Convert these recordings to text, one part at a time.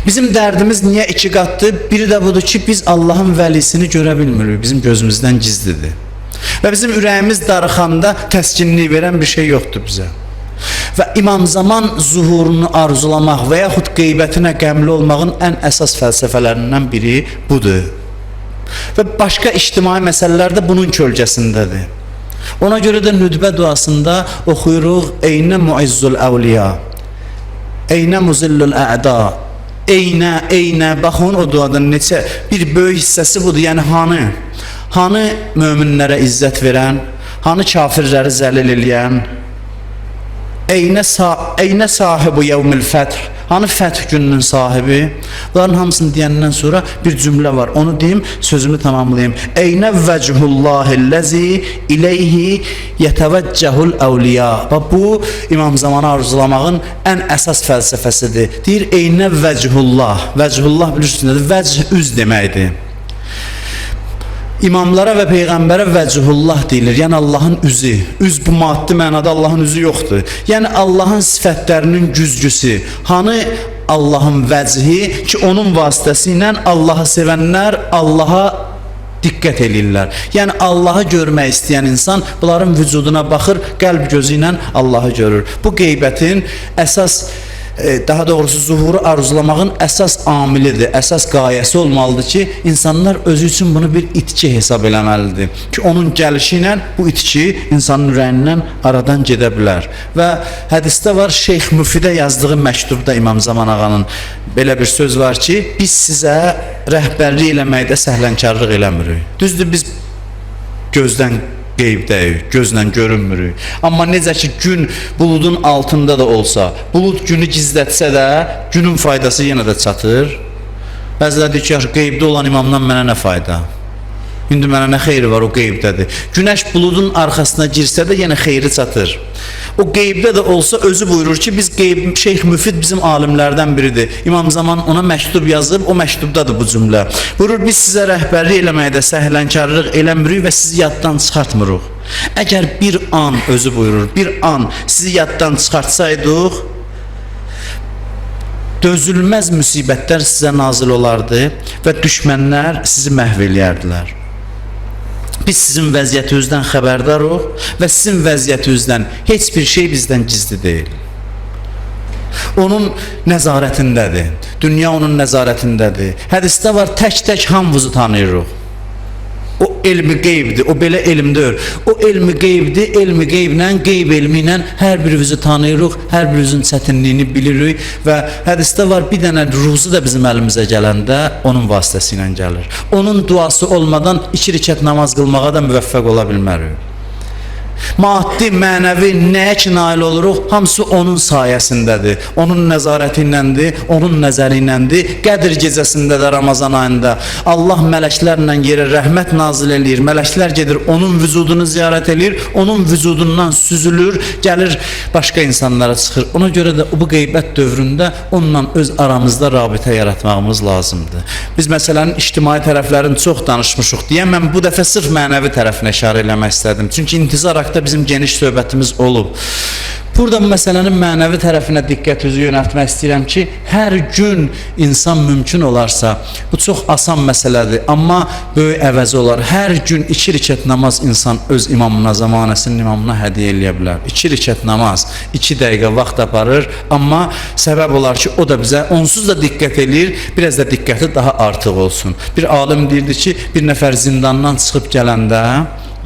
Bizim dərdimiz niyə iki qatdır? Biri də budur ki, biz Allahın vəlisini görə bilmirik. Bizim gözümüzdən gizlidir. Və bizim ürəyimiz darıxanda təskinlik verən bir şey yoxdur bizə. Və İmam Zaman zuhurunu arzulamaq və yaxud qeybətinə qəmli olmağın ən əsas fəlsəfələrindən biri budur. Və başqa ictimai məsələlər də bunun kölgəsindədir. Ona görə də nüdbə duasında oxuyuruq: Eynə muizzul əvliya, eynə muzillul ə'da, eynə, eynə, baxın o duadan neçə bir böyük hissəsi budur. Yəni hanı? Hanı möminlərə izzət verən, hanı kafirləri zəlil eləyən, eynə sahibu yevmil fəth, hanı fəth gününün sahibi? Bunların hamısını deyəndən sonra bir cümlə var. Onu deyim, sözümü tamamlayayım. Eynə vəchullahilləzi ileyhi yetəvəccəhul əvliya. Bax bu İmam Zamanı arzulamağın ən əsas fəlsəfəsidir. Deyir eynə vəchullah. Vəchullah bilirsiniz nədir? Vəch üz deməkdir. İmamlara və peyğəmbərə vəchullah deyilir. Yəni Allahın üzü. Üz bu maddi mənada Allahın üzü yoxdur. Yəni Allahın sifətlərinin güzgüsü. Hanı Allahın vəchi ki, onun vasitəsi ilə Allahı sevənlər Allaha diqqət eləyirlər. Yəni Allahı görmək istəyən insan bunların vücuduna baxır, qəlb gözü ilə Allahı görür. Bu qeybətin əsas, daha doğrusu zuhuru arzulamağın əsas amilidir, əsas qayəsi olmalıdır ki, insanlar özü üçün bunu bir itki hesab eləməlidir. Ki, onun gəlişi ilə bu itki insanın ürəyindən aradan gedə bilər. Və hədisdə var, Şeyx Müfidə yazdığı məktubda İmam Zaman ağanın belə bir söz var ki, biz sizə rəhbərlik eləməkdə səhlənkarlıq eləmirik. Düzdür, biz gözdən qeybdəyik, gözlə görünmürük. Amma necə ki gün buludun altında da olsa, bulud günü gizlətsə də günün faydası yenə də çatır. Bəziləri deyir ki, yaxşı, qeybdə olan imamdan mənə nə fayda? İndi mənə nə xeyri var, o qeybdədir. Günəş buludun arxasına girsə də yenə xeyri çatır. O qeybdə də olsa özü buyurur ki, biz qeyb, Şeyx Müfid bizim alimlərdən biridir. İmam Zaman ona məktub yazıb, o məktubdadır bu cümlə. Buyurur, biz sizə rəhbərlik eləməkdə səhlənkarlıq eləmirik və sizi yaddan çıxartmırıq. Əgər bir an, özü buyurur, bir an sizi yaddan çıxartsaydıq, dözülməz müsibətlər sizə nazil olardı və düşmənlər sizi məhv eləyərdilər. Biz sizin vəziyyətinizdən xəbərdarıq və sizin vəziyyətinizdən heç bir şey bizdən gizli deyil. Onun nəzarətindədir. Dünya onun nəzarətindədir. Hədisdə var, tək-tək hamımızı tanıyırıq. O elmi qeybdir, o belə elm deyil. O elmi qeybdir, elmi qeyblə, qeyb elmi ilə hər birimizi tanıyırıq, hər birimizin çətinliyini bilirik və hədisdə var, bir dənə ruzu da bizim əlimizə gələndə onun vasitəsi ilə gəlir. Onun duası olmadan 2 rükət namaz qılmağa da müvəffəq ola bilmərik. Maddi, mənəvi nəyə ki nail oluruq, hamısı onun sayəsindədir. Onun nəzarəti iləndir, onun nəzəri iləndir. Qədir gecəsində də Ramazan ayında Allah mələklərlə yerə rəhmət nazil eləyir. Mələklər gedir, onun vücudunu ziyarət eləyir, onun vücudundan süzülür, gəlir başqa insanlara çıxır. Ona görə də bu qeybət dövründə onunla öz aramızda rabitə yaratmağımız lazımdır. Biz məsələnin ictimai tərəflərini çox danışmışıq deyə mən bu dəfə sırf mənəvi tərəfinə işarə eləmək istədim. Çünki intizar haqqında bizim geniş söhbətimiz olub. Burada bu məsələnin mənəvi tərəfinə diqqətinizi yönəltmək istəyirəm ki, hər gün insan mümkün olarsa, bu çox asan məsələdir, amma böyük əvəzi olar. Hər gün 2 rükət namaz insan öz imamına, zamanəsinin imamına hədiyyə eləyə bilər. 2 rükət namaz 2 dəqiqə vaxt aparır, amma səbəb olar ki, o da bizə onsuz da diqqət eləyir, biraz da diqqəti daha artıq olsun. Bir alim deyirdi ki, bir nəfər zindandan çıxıb gələndə,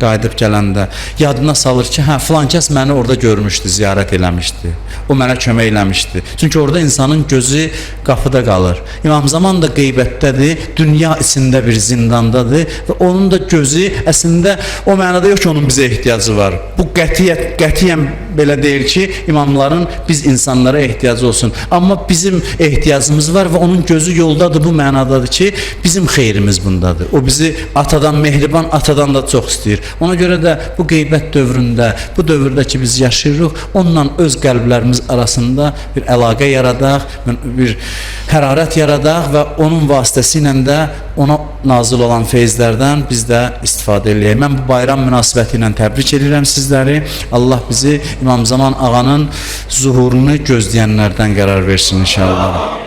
qayıdıb gələndə yadına salır ki, hə, filan kəs məni orada görmüşdü, ziyarət eləmişdi. O mənə kömək eləmişdi. Çünki orada insanın gözü qapıda qalır. İmam Zaman da qeybətdədir, dünya içində bir zindandadır və onun da gözü əslində o mənada yox ki, onun bizə ehtiyacı var. Bu qətiyyən belə deyil ki, imamların biz insanlara ehtiyacı olsun. Amma bizim ehtiyacımız var və onun gözü yoldadır, bu mənadadır ki, bizim xeyrimiz bundadır. O bizi atadan, mehriban atadan da çox istəyir. Ona görə də bu qeybət dövründə, bu dövrdə ki biz yaşayırıq, onunla öz qəlblərimiz arasında bir əlaqə yaradaq, bir hərarət yaradaq və onun vasitəsilə də ona nazil olan feyzlərdən biz də istifadə eləyək. Mən bu bayram münasibəti ilə təbrik edirəm sizləri. Allah bizi İmam Zaman ağanın zuhurunu gözləyənlərdən qərar versin inşallah.